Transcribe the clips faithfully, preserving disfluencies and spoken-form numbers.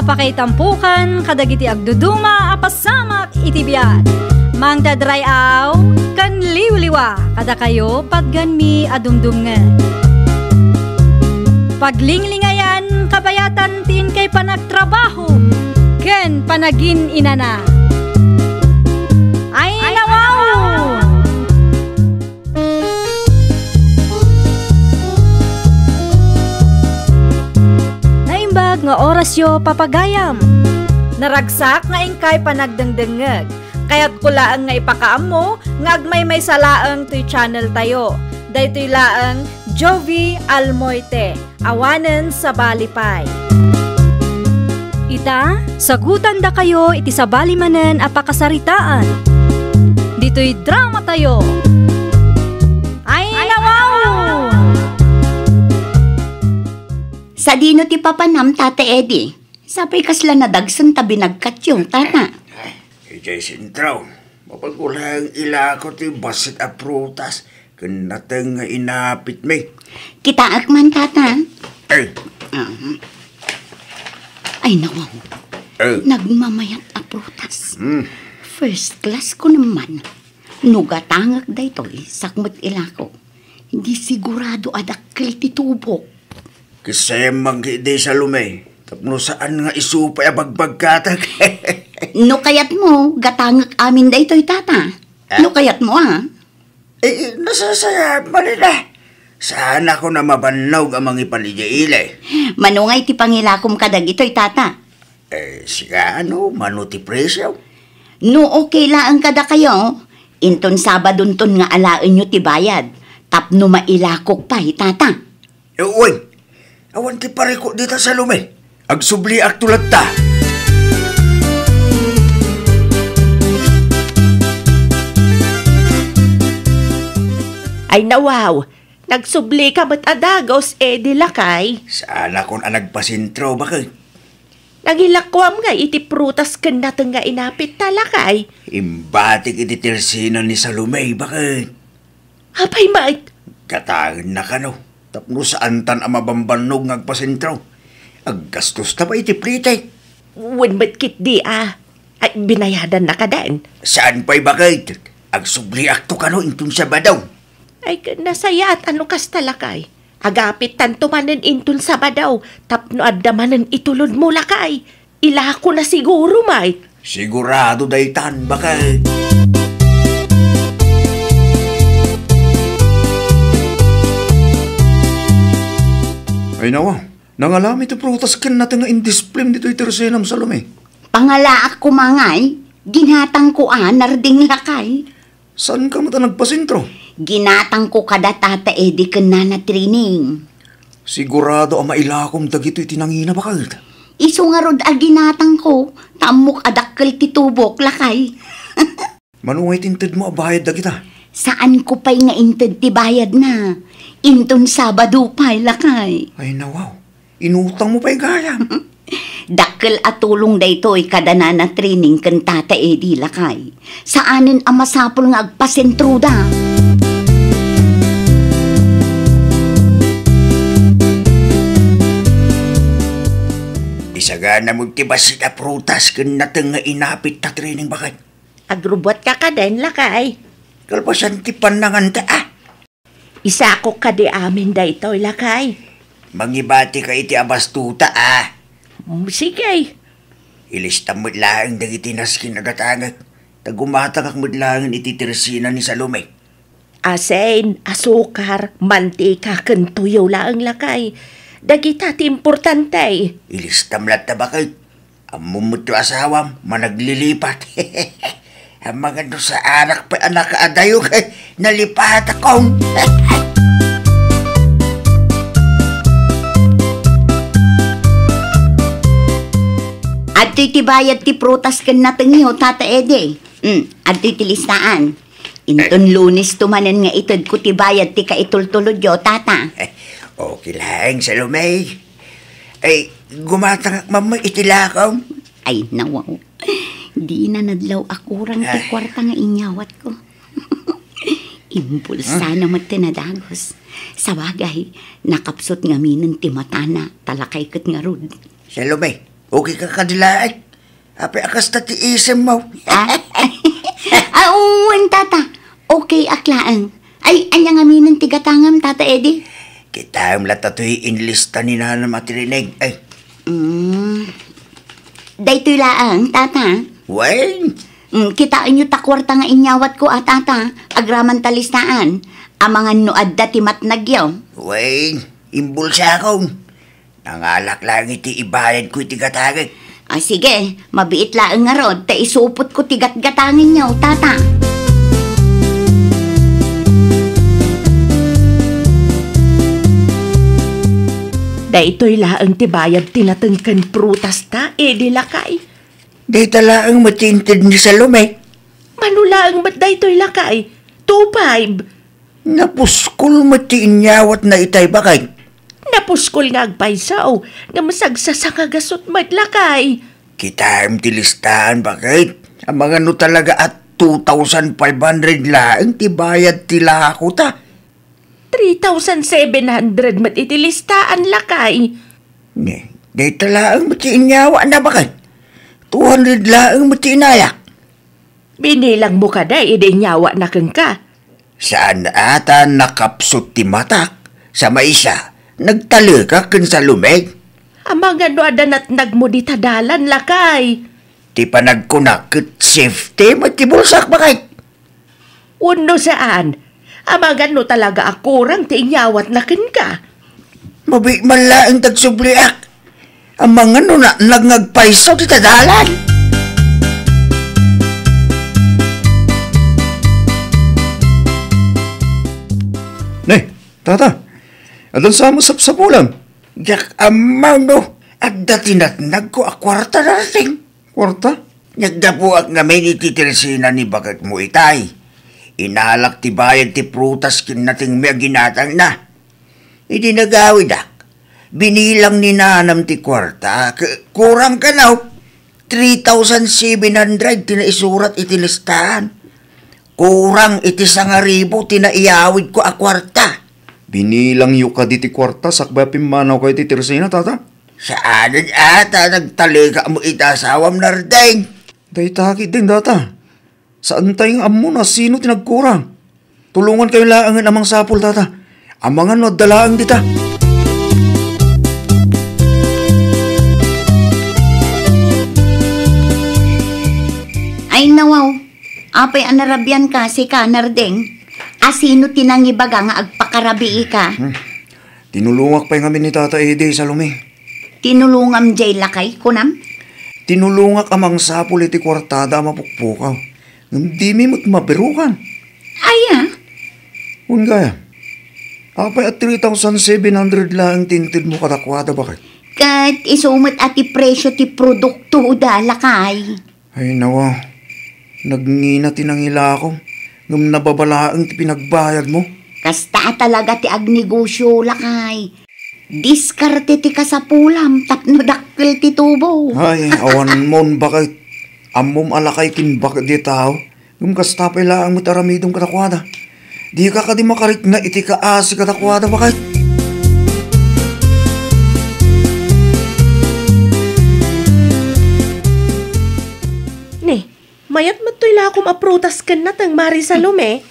Pakaitampokan kadagiti agduduma a pasamak iti biag. Mangted ray-aw ken liwliwa kadakayo patganmi a dumdumngeg. Paglinglingayan kabayatan ti inkay panagtrabaho ken panagin-inana. Ay, nawaw! Naimbag nga orasyo, papagayam. Naragsak nga inkay panagdengdengngeg. Kayatko laeng nga ipakaammo nga agmaymaysa laeng toy channel tayo. Daytoy laeng Jovi Almoite. Awanen sabali pay. Ita, sagutandakayo iti sabali manen a pakasaritaan. Ditoy drama tayo. Ay, nawaw! Sadino ti papanam, Tata Eddie? Sapay kasla nadagsen ta binagkatyo, Tata. Idiay sentro, mapanko laeng ilako ti bassit a prutas ken nateng nga inapitmi. Kitaek man, Tata. Ay. Ah. Ay, nawaw. Ay. Nagmamayat a prutas. Hmm. First class ko naman. No gatangek daytoy, sakmet ilako. Di sigurado a dakkel ti tubok. Kisem man ketdi, Salome, tapno saan nga isu pay a bagbagkatek. No kayatmo, gatangek amin daytoy, Tata. Ah? No kayatmo, ah. Eh, eh, nasasayat man ida. Saanakon a mabannog a mangipan idiay ili. Mano ngay ti pangilakom kadagitoy, Tata? Eh, sika, ano, mano ti presyo? No okay laeng kadakayo, inton Sabadonton nga alaenyo ti bayad, tapno mailakok pay, Tata. Eh, uy, awan ti parikut dita, Salome. Agsubliakto latta. Ay, nawaw, nagsublika met a dagus, Eddie, lakay. Saanakon a nagpasentro, baket. Nangilakoam ngay iti prutas ken nateng nga inapitta, lakay. Imbatik iti tersena ni Salome, baket. Apay met? Gatangenna kano, tapno saantan a mabambannog nga agpasentro. Aggastosta pay iti plitek. Wen met ketdi a. Ay, binayadanna kaden? Saan pay, baket? Agsubliakto kano inton Sabado. Ay, ken nasayaat a no kasta, lakay. Agapittanto manen inton Sabado, tapno adda manen itulodmo, lakay. Ilakona siguro, Mike. Sigurado daytan, baket. Ay, nawa, nangalami ti prutas ken nateng nga indisplim ditoy tersenam, Salome. Pangalaak koma ngay, ginatangko a narding, lakay. Saanka met a nagpasentro? Ginatangko kada Tata Eddie ken Nana Trining. Sigurado a mailakom dagitoy ti nangina, baket. Isu ngarud a ginatangko, ta ammok a dakkel ti tubok, lakay. Mano ngay ti intedmo a bayad dagita? Saanko pay nga inted ti bayadna. Inton Sabado pay, lakay. Ay, nawaw. Inutangmo pay gayam. Dakkel a tulong daytoy kada Nana Trining ken Tata Eddie, lakay. Saanen a masapul nga agpasentroda. Isagana mo ti bassit a prutas ken nateng nga inapit ta Trining, baket. Agrubbuatka kaden, lakay. Kalpasan ti pannanganta, ah. Isakok kadi amin daytoy, lakay. Mangibatika iti abastuta, a. Mm, sige. Ilistam met laeng dagiti nasken a gatangek, ta gumatangak met laeng iti tersena ni Salome. Asin, asukar, mantika, ken tuyo laeng, lakay. Dagita ti importante. Ilistam latta, baket. Ammom met ti asawam, managlilipat. Amangan no saanak pay a nakaadayo ket nalipatakon. Adtoy ti bayad ti prutas ken natengyo, Tata Eddie. Mm, adtoy ti listaan. Inton Lunes to manen nga itedko ti bayad ti kaitultulodyo, Tata. Okay laeng, Salome. Ay, gumatangak mamay iti lakom. Ay, nawaw. Dina nadlaw a kurang ti kuarta nga inyawatko. Imbulsana met ti nadagus. Sabagay, nakapsut ngaminen ti matana, ta lakay ket ngarud. Salome, Okay ka kadi laeng? Apay a kasta ti isemmo? Ah? Ah, wen, tata. Okay ak laeng. Ay, ania ngamin ti gatangam, Tata Eddie? Kitaem latta toy inlista ni nanam a trining. Ay. Mm. Daytoy laeng, tata. Wen? Mm, kitaenyo ta kuarta nga inyawatko a, tata. Agraman ta listaan. Amangan no adda ti matnagyo. Wen, imbulsakon. Nangalak laeng iti ibayadko iti gatangek. Ah, sige, mabiit laeng ngarud, ta isupotko ti gatgatangenyo, tata. Daytoy laeng ti bayad ti nateng ken prutasta, Eddie lakay. Dayta laeng met ti inted ni Salome. Mano laeng met daytoy lakay? Two five. Napuskol met ti inyawatna itay, baket. Napuskol nga agpayso, ngem sagsasakagasut met lakay. Kitaem ti listaan, baket. Amangan no talaga a two thousand five hundred laeng ti bayad ti lakota. Three thousand seven hundred met iti listaan, lakay. Ne, dayta laeng met ti inyawatna, baket. Two hundred laeng met ti inayak. Binilangmo kadi idi inyawatna kenka? Saan a ta nakapsut ti matak. Sa maysa, nagtalekak ken Salome. Amangan no adda natnagmo dita dalan, lakay. Ti panagkunak ket safety met ti bulsak, baket. Wenno saan, amangan no talaga a kurang ti inyawatna kenka. Mabiit man laeng ti agsubliak. Amangan no natnag nga agpayso dita dalan. Ne, tata, addan sa sapsapulam. Diak ammo no adda ti natnagko a kuarta, Darting. Kuarta? Naggapuak ngamin iti tersena ni baketmo itay. Inalak ti bayad ti prutas ken natengmi a ginatangna. Idi nagawidak, binilang ni nanam ti kuarta, ke-, kurang kano, three thousand seven hundred ti naisurat iti listaan. Kurang iti sangaribu ti naiyawidko a kuarta. Binilangyo kadi ti kuarta sakbay a pimmanawkayo iti tersena, tata? Saanen a ta nagtalekakmo iti asawam, Nardeng. Dayta ketdin, tata. Saantay nga ammo no sino ti nagkurang. Tulongankayo laengen a mangsapul, tata. Amangan no adda laeng dita. Ay, nawaw. Apay a narabianka, sika, Nardeng? A sino ti nangibaga nga agpakarabiika? Hmm. Tinulongak pay ngamin ni Tata Eddie, Salome. Tinulongam jay lakay, kunam? Tinulongak a mangsapul iti kuartada a mapukpukaw. Ngem dimi met mabirukan. Aya? Wen gayam. Apay a three thousand seven hundred laeng ti intedmo kadakuada, baket? Ket isu met a ti presio ti produktoda, lakay. Ay, nawa. Nagngina ti nangilakom, ngem nababa laeng ti pinagbayadmo. Kasta a talaga ti agnegosio, lakay. Diskarte ti kasapulam tapno dakkel ti tubo. Ay, awan mon, baket. Ammom a lakay ken baket ti tao, ngem kasta pay laeng met aramidem kadakuada. Dika kadi makarikna iti kaasi kadakuada, baket? Ni, mayat met toy lakom a prutas ken nateng, Mare Salome.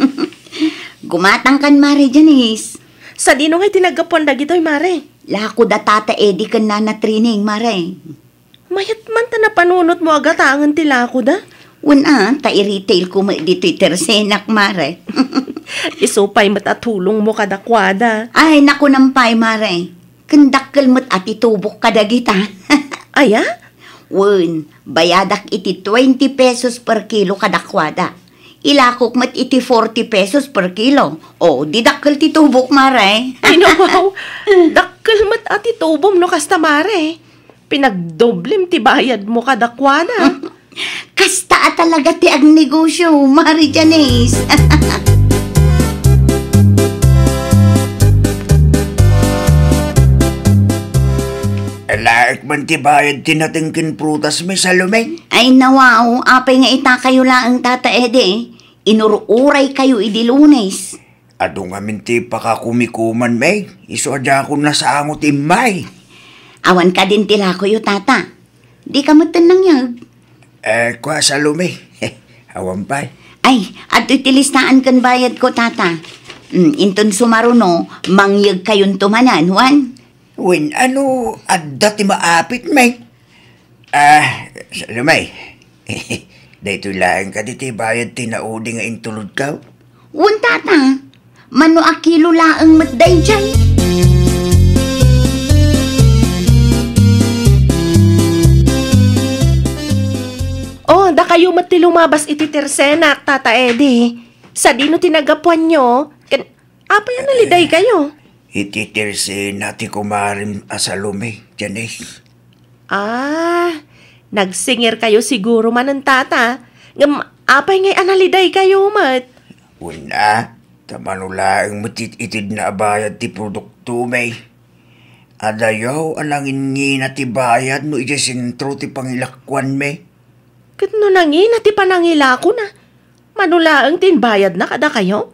Gumatangkan, Mare Janice. Sadino ngay ti naggapuan dagitoy, Mare? Lako da Tata Eddie ken Nana Trining, Mare. Mayat man ta napanunotmo a gatangen ti lakoda? Wen a, ta i-retail ko met ditoy tersenak, Mare. Isu pay met a tulongmo kadakuada. Ay, nakunam pay, Mare. Ken dakkel met a ti tubok kadagita. Aya? Wen, bayadak iti twenty pesos per kilo kadakuada. Ilakok met iti forty pesos per kilo. O, di dakkel ti tubok, Mare. Ay, nawaw. Dakkel met a ti tubom no kasta, Mare. Pinagdoblem ti bayadmo kadakuada. Kasta a talaga ti agnegosio, Mare Janice. Alaek man ti bayad ti nateng ken prutas, Miss Salome? Ay, nawaw, apay nga itakayo laeng, Tata Eddie? Inur-uraykayo idi Lunes. Adu ngamin ti pakakumikuman, May. Isu a diakon nasango ti immay. Awan kadin ti lakoyo, Tata. Dika metten nangyeg? Eh, kua, Salome. Awan pay. Ay, adtoy ti listaan ken bayadko, Tata. Mm, inton sumaruno, mangyegkayonto manen, wen? Wen, ano, adda ti maapit, may? Ah, Salome. Daytoy laeng kadi ti bayad ti naudi nga intulodko? Wen, Tata. Mano a kilo laeng met daydiay? Oh, dakayo met ti lumabas iti tersenak, Tata Eddie. Sadino ti naggapuanyo? Ken, apay a nalidaykayo? Iti tersena ti kumarem a Salome, Janice. Ah, nagsingirkayo siguro manen, Tata. Ngem apay ngay a nalidaykayo met? Wen a, ta mano laeng met ti itedna a bayad ti produkto, may. Adayaw a nangingina ti bayad no idiay sentro ti pangilakuanmi. Ket no nangina ti panangilakona, mano laeng ti imbayadna kadakayo?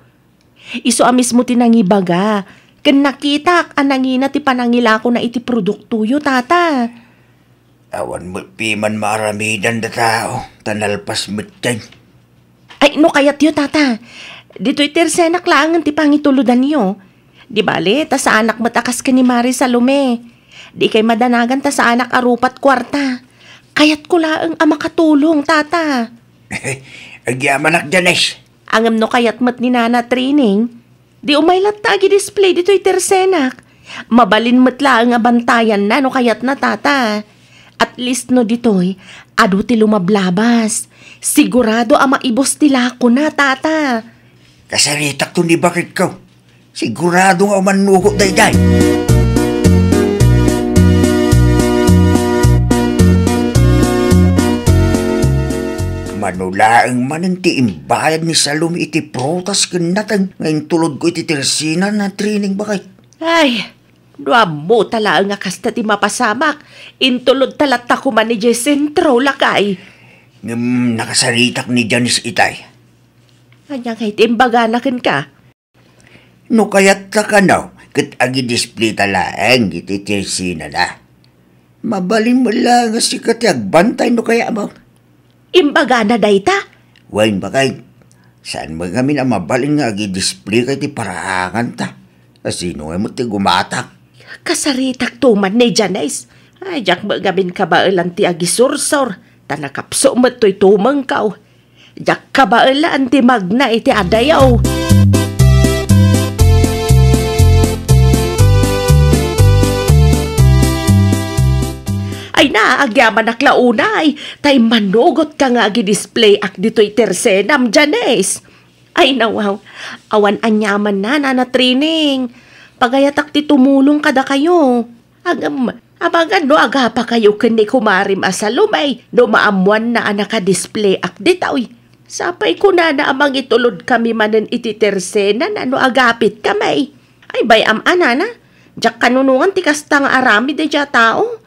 Isu a mismo ti nangibaga, ken nakitak a nangina ti panangilakona iti produktoyo, Tata. Awan met piman maaramidan da tao, ta nalpas metten. Ay, no kayatyo, Tata, ditoy tersenak laengen ti pangitulodanyo. Di bale, ta saanak met a kas ken ni Mare Salome. Di kay madanagan ta saanak a rupat kuarta. Kayatko laeng a makatulong, Tata. Agyamanak, Janice. Ngem no kayat met ni Nana Trining, di umay latta agi-display ditoy tersenak. Mabalin met laeng a bantayanna no kayatna, Tata. At least no ditoy, adu ti lumablabas. Sigurado a maibus ti lakona, Tata. Kasaritakto ni baketko. Sigurado nga umannugot daydiay. Mano laeng manen ti imbayad ni Salome iti prutas ken nateng nga intulodko iti tersena, Nana Trining, baket. Ay, no ammota laeng a kasta ti mapasamak, intulodta latta koma idiay sentro, lakay. Ngem nakasaritak ni Janice itay. Ania ngay ti imbagana kenka? No kayatta kano, ket agi-displayta laeng iti tersenada. Mabalin met laeng a sika ti agbantay no kayatmo. Imbagana dayta? Wen, baket. Saan met ngamin a mabalin nga agi-displayka iti paraanganta. Kasino ngay met ti gumatang? Kasaritakto man ni Janice. Ay, diak met ngamin kabaelan ti agisursor, ta nakapsut met toy tumengko. Diak kabaelan ti magna iti adayo. Ay na, agyamanak la unay, tay manugotka nga agi-displayak ditoy tersenam, Janice. Ay, nawaw, awan aniamanna, Nana Trining. Pagayatak ti tumulong kadakayo. Ngem, amangan no agapakayo ken ni kumarem a Salome no maammoanna a nakadisplayak ditoy. Sapay kunana a mangitulodkami manen iti tersenana no agapitkami. Ay, bay-am a, Nana, diak kanunongan ti kasta nga aramid daydiay a tao.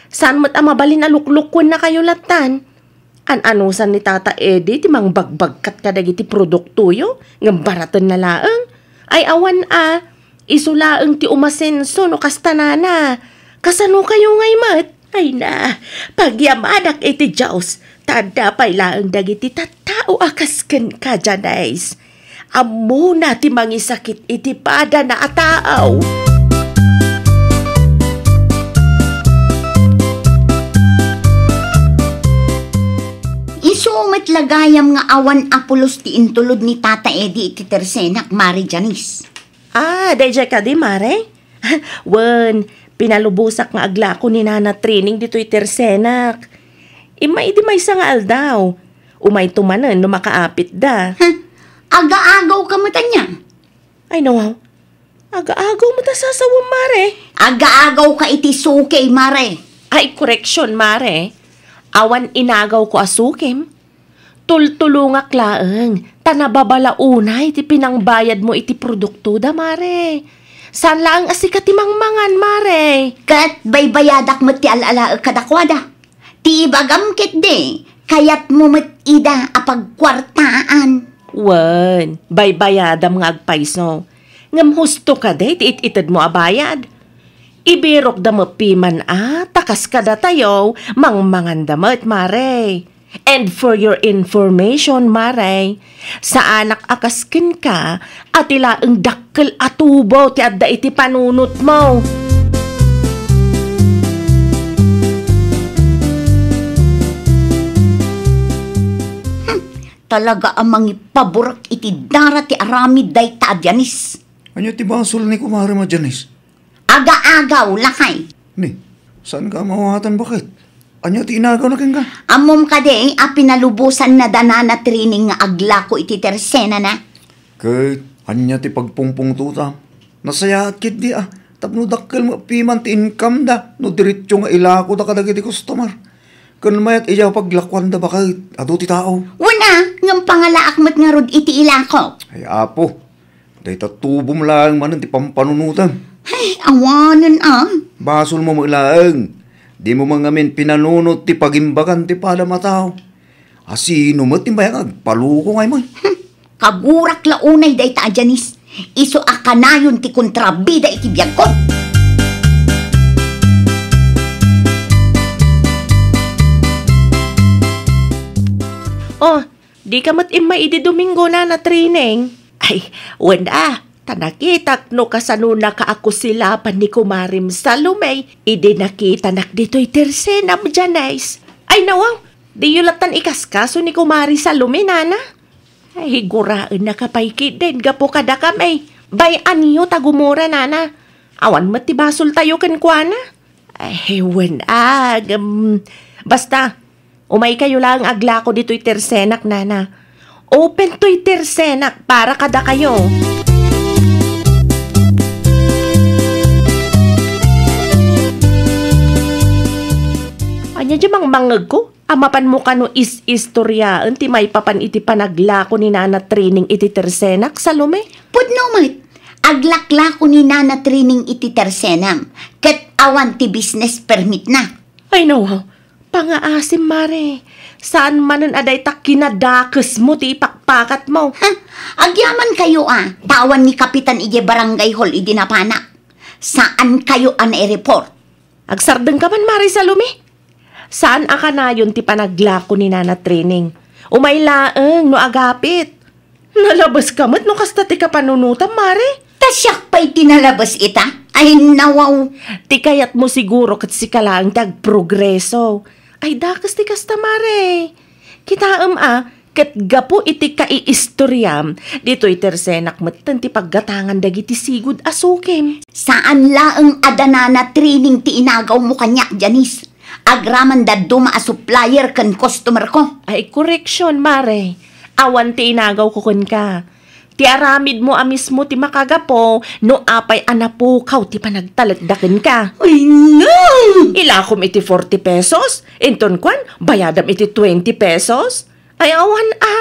Saan met a mabalin a luklukkuennakayo lattan. An-anusan ni Tata Eddie ti mangbagbagkat kadagiti produktoyo ngem baratenna laeng? Ay, awan a, isu laeng ti umasenso no kasta, Nana. Kasanokayo ngay met? Ay na, pagyamanak iti Dios, ta adda pay laeng dagiti tattao a kas kenka, Janice. Ammona ti mangisakit iti padana a tao. Isu met la gayam nga awan a pulos ti intulod ni Tata Eddie iti tersenak, Mare Janice. Ah, daydiay kadi, Mare? Wen, pinalubosak nga aglako ni Nana Trining ditoy tersenak. Immay idi maysa nga aldaw. Umayto manen no makaapitda. Huh? Agaagawka met ania? Ay, nawaw. Agaagaw met a sasawem, Mare. Agaagawka iti suki, Mare. Ay, koreksion, Mare. Awan inagawko a sukim. Tultulongak laeng, ta nababala unay ti pinangbayadmo iti produktoda, Mare. Saan laeng a sika ti mangmangan, Mare. Ket baybayadak met ti al-alaek kadakuada. Ti ibagam ketdi, kayatmo met ida a pagkuartaan. Wen, baybayadam nga agpayso. Ngem husto kadi ti it-itedmo a bayad? Ibirokda met piman a, ta kas kadatayo, mangmanganda met, Mare. And for your information, Mare, saanak a kas kenka a ti laeng dakkel a tubo ti adda iti panunotmo. Hmm, talaga a mangipaburek iti dara ti aramid dayta a Janice. Ania ti basol ni Kumare a Janice? Agaagaw, lakay. Ni, saanka a mawawatan baket? Ania ti inagawna kenka? Ammom kadi a pinalubosanna da Nana Trining nga aglako iti tersenana? Ket ania ti pagpungpungtotam? Nasayaat ketdi a, tapno dakkel met piman ti income da no diretso nga ilakoda kadagiti customer. Ken mayat idiay paglakuanda baket, adu ti tao. Wen a, ngem pangalaak met ngarud iti ilako. Ay, Apo, dayta tubom laeng manen ti pampanunotem. Ay, awanen a. Basolmo met laeng. Dimo man ngamin pinanunot ti pagimbagan ti padam a tao. A sino met ti mayat nga agpaluko nga immay? Hmm, kagurak la unay dayta a Janice. Isu a kanayon ti kontrabida iti biagko. Oh, dika met immay idi Domingo, Nana Trining? Ay, wen a, ta nakitak no kasano nakaakusilapan ni Kumarem Salome idi nakitanak ditoy tersenam, Janice. Ay, nawaw, diyo lattan ikaskaso ni Kumare Salome, Nana? Ay, guraennaka pay ketdin gapu kadakami. Bay-anyo ta gumura, Nana. Awan met ti basoltayo kenkuana. Ay, wen a, ngem, basta, umaykayo laeng aglako ditoy tersenak, Nana. Open toy tersenak para kadakayo. Ania diay mangmangngegko? A mapanmo kano is-istoriaen ti maipapan iti panaglako ni Nana Trining iti tersenak, Salome? Pudno met, aglaklako ni Nana Trining iti tersenam, ket awan ti business permitna. Ay, nawaw, pangaasim, Mare. Saan manen a dayta kinadakesmo ti ipakpakatmo. Ha? Agyamankayo a, ta awan ni Kapitan idiay barangay hall idi napanak. Saankayo a nai-report. Agsardengka man, Mare Salome? Saan a kanayon ti panaglako ni Nana Trining. Umay laeng no agapit. Nalabeska met no kasta ti kapanunotam, Mare. Ta siak pay ti nalabes ita? Ay, nawaw. Ti kayatmo siguro ket sika laeng ti agprogreso. Ay, dakes ti kasta, Mare. Kitaem a, ket gapu iti kaiistoriam, ditoy tersenak metten ti paggatangan dagiti sigud a sukim. Saan laeng a da Nana Trining ti inagawmo kaniak, Janice. Agraman dadduma a supplier ken customer ko. Ay, koreksion, Mare. Awan ti inagawko kenka. Ti aramidmo a mismo ti makagapu no apay a napukaw ti panagtalekda kenka. Ay, no! Ilakom iti forty pesos, inton kuan, bayadam iti twenty pesos. Ay, awan a,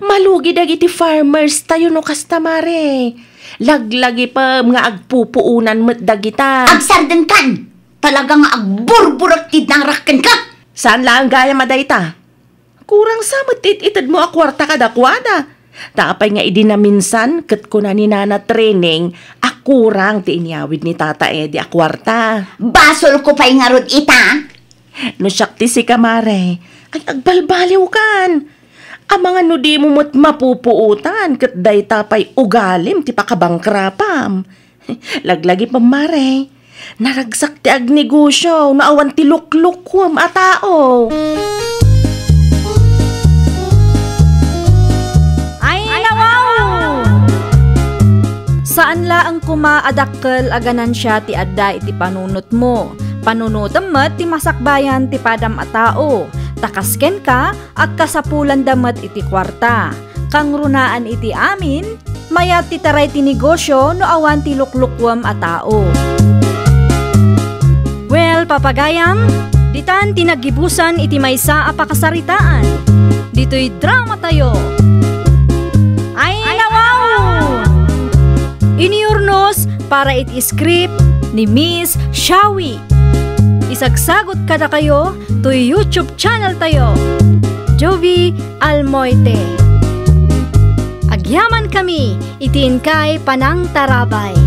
malugi dagiti farmers tayo no kasta, Mare. Laglagipem nga agpupuonan met dagita. Agsardengkan! Talaga nga agburburek ti darak kenka! Saan laeng gayam a dayta? Kurang sa met ti it-itedmo a kuarta kadakuada. Ta apay nga idi naminsan ket kuna ni Nana Trining a kurang ti inyawid ni Tata Eddie a kuarta. Basolko pay ngarud ita? No siak ti sika, Mare, ay agbalbaliwkan. Amangan no dimo met mapupuotan ket dayta pay ugalim ti pakabangkrapam. Laglagipem, Mare. Naragsak ti agnegosyo no awan ti luklukuem a tao. Ay, nawaw! Saan laeng koma a dakkel a ganansia ti adda iti panunotmo. Panunotem met ti masakbayan ti padam a tao. Ta kas kenka, agkasapulanda met iti kuarta. Kangrunaan iti amin, mayat ti taray ti negosyo no awan ti luklukuem a tao. Well, papagayam, ditan ti naggibusan iti maysa a pakasaritaan. Ditoy drama tayo. Ay, nawaw! Iniurnos para iti script ni Miss Shawi. Isagsagot kadakayo toy YouTube channel tayo, Jovi Almoite. Agyaman kami iti inkay panangtarabay.